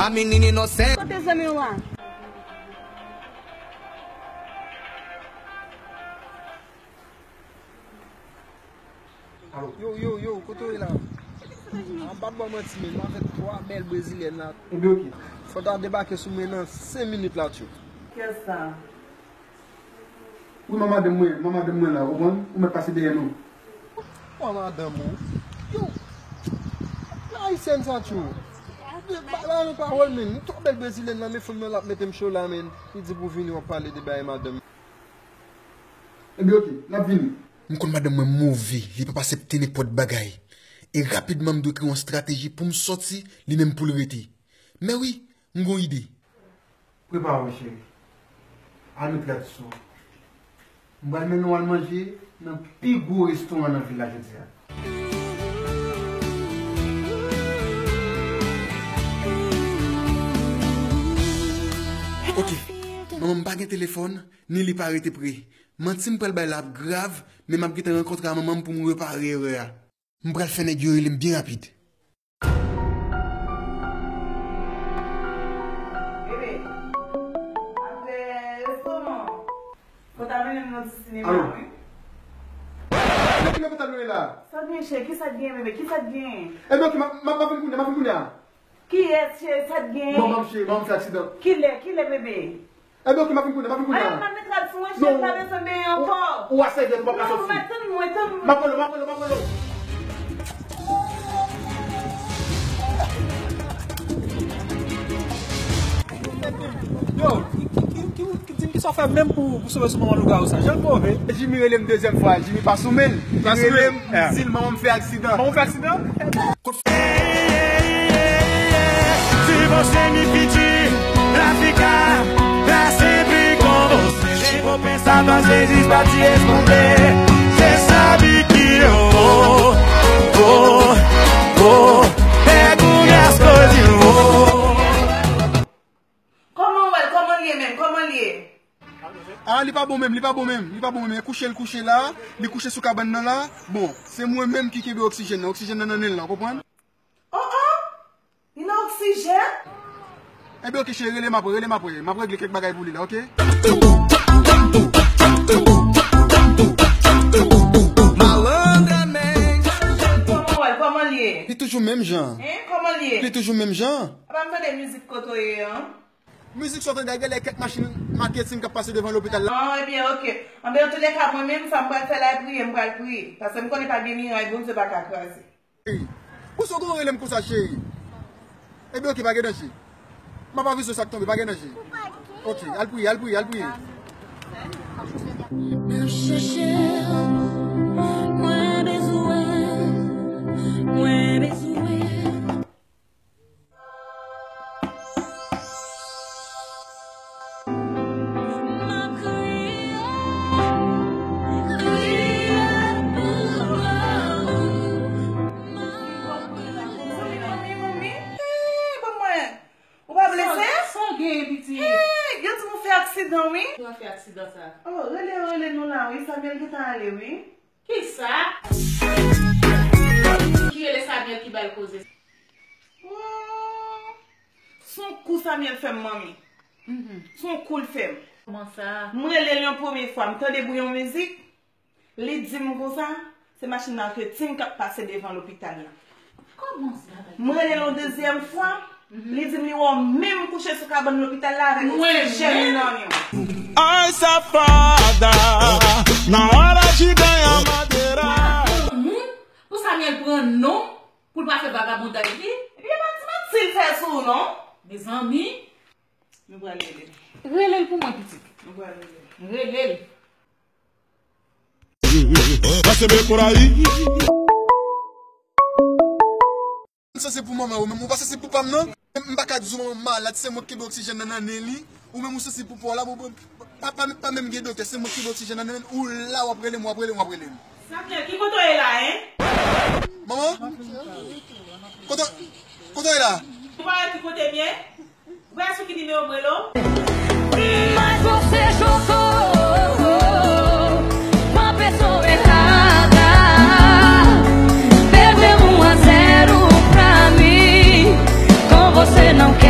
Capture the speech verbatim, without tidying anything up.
Menina inocente. Kote zanmi w a? Alo. Yo, yo, yo, kote w ye la? An pa ba w manti, men m avèk twa bèl brezilyèn la. Ebyen, oke. Fò ta debake sou mwen nan senk minit la, tchou. Kiyès sa? Wi, manman madanm mwen, manman madanm mwen la, ou konprann? Ou mèt pase dèyè nou. Manman madanm ou? Yo! Nan ayisyèn sa, tchou. Ba, ba nou pawòl, men. Twa bèl brezilyèn la, men fanm nan l ap mete m cho la, men. Li di pou vini, w ap pale de bagay madanm. Ebyen, oke, n ap vini. M konn madanm mwen move, li p ap aksepte nenpòt bagay. E rapidman, m dwe kreye yon estrateji pou m sòti, li menm pou l rete. Men wi, m gon ide. Prepare w, cheri. Ann nou trè sou. M pral mennen w al manje nan pi gwo restoran nan vil la jodi a. Oke. Manman m pa gen telefòn, ni li pa rete pre. Manti m pral bay la ap grav, men m ap gentan rankontre a manman m pou m repare erè a. M pral fè nèg yo rele m byen rapid. Bebe, apre restoran, fò ta mennen m nan ti sinema, wi. Nan ki lopital nou ye la? Sa t gen, cheri? Ki sa t gen, bebe? Ki sa t gen? Ebyen, oke, m ap, m ap, m ap vin kounye a, m ap vin kounye a. Kiyès, cheri, sa t gen? Manman m, cheri, manman m fè aksidan. Kilè, kilè, bebe? Ebyen, oke, m ap vin kounye a, m ap vin kounye a. Ay, m ap mete l sou mwen, cheri, pa bezwen benyen ankò. Ou a sèvyèt, ou p ap ka sòti. Non, tann mwen, tann mwen. M ap rele w, m ap rele w, m ap rele w. Yo, ki, ki, ki, ki, di m kisa w fè menm pou, pou sove sou manman lougawou sa? Jan l move. Jimmy rele m dezyèm fwa, Jimmy pa sou men l. Li rele m, li di l manman m fè aksidan. Manman w fè aksidan? Se você me pedir pra ficar, pra sempre com você. Nem vou pensar duas vezes pra te responder. Cê sabe que eu vou, vou, vou. Pego minhas coisas e vou. Kòman w wè l? Kòman l ye menm? Kòman l ye? Ah, li pa bon menm, li pa bon menm, li pa bon menm. E kouche l kouche la, li kouche sou kabann nan la. Bon, se mwen menm ki kenbe oksijèn nan. Oksijèn nan nan nen l lan, w konprann? Oh, oh! Li nan oksijèn? Ebyen, oke, cheri, rele m apre, rele m apre. M ap regle kèk bagay pou li la, oke? Malandra, men. Kòman w wè l? Kòman l ye? Li toujou menm jan. Hein? Kòman l ye? Li toujou menm jan. Apa m tande mizik kote w ye an? Mizik sa w tande a, genlè kèk machin maketin k ap pase devan lopital la. Ah, ebyen, oke. Anben, antoulèka, mwen menm, sa m pral fè la, e priye, m pral priye. Paske m konnen pa gen miray Bondye pa ka kraze. Cheri, poukisa w gon rele m konsa, cheri? Ebyen, oke, pa gen danje. M ap avize w sa k tonbe, pa gen danje. Oke, al priye, al priye, al priye. Nan chèche w, mwen bezwen, mwen bezwen. Manmi, manmi, manmi. Hey, ban mwen. Ou pa blese? Sa, sa w genyen, pitit? Hey, yo di m ou fè aksidan, wi. Ou fè aksidan sa? Oh, rele, rele nou la, wi. Samuel gentan ale, wi. Kisa? Ki rele Samuel ki ba l koze? Oh, s on kou Samuel fè m, manmi. Mhm. S on kou l fè m. Kòman sa? M rele l yon premye fwa, m tande bri yon mizik. Li di m konsa, se machin maketin k ap pase devan lopital la. Kòman sa? M rele l yon dezyèm fwa, li di m li wè w menm kouche sou kabann lopital la avèk oksijèn nan men w. Ai, safada, na hora de ganhar madeira. Moun, pou Samuel pran non, pou l pa fè vagabondaj li. Epi e pa ti manti l fè sou ou non. Mezanmi. Nou pral rele l. Rele l pou mwen, pitit. Nou pral rele l. Rele l. Mwen sanse pou manman ou, men ou pa sanse pou pa m nan. M pa ka di w manman malad, se mwen ki kenbe oksijèn nan nan nen li. Ou menm ou sanse pou pa w la, bon, bon, pa, pa, pa menm gen doktè, se mwen ki kenbe oksijèn nan nan nen li. Ou la, w ap rele m, w ap rele m, w ap rele m. Samuel, ki kote w ye la, en? Manman? Kote, kote w ye la? Ou pa wè ki kote m ye? Ou pa wè sou ki nimewo m rele w? Mas você jogou com a pessoa errada. Perdeu um a zero pra mim. Com você não quero.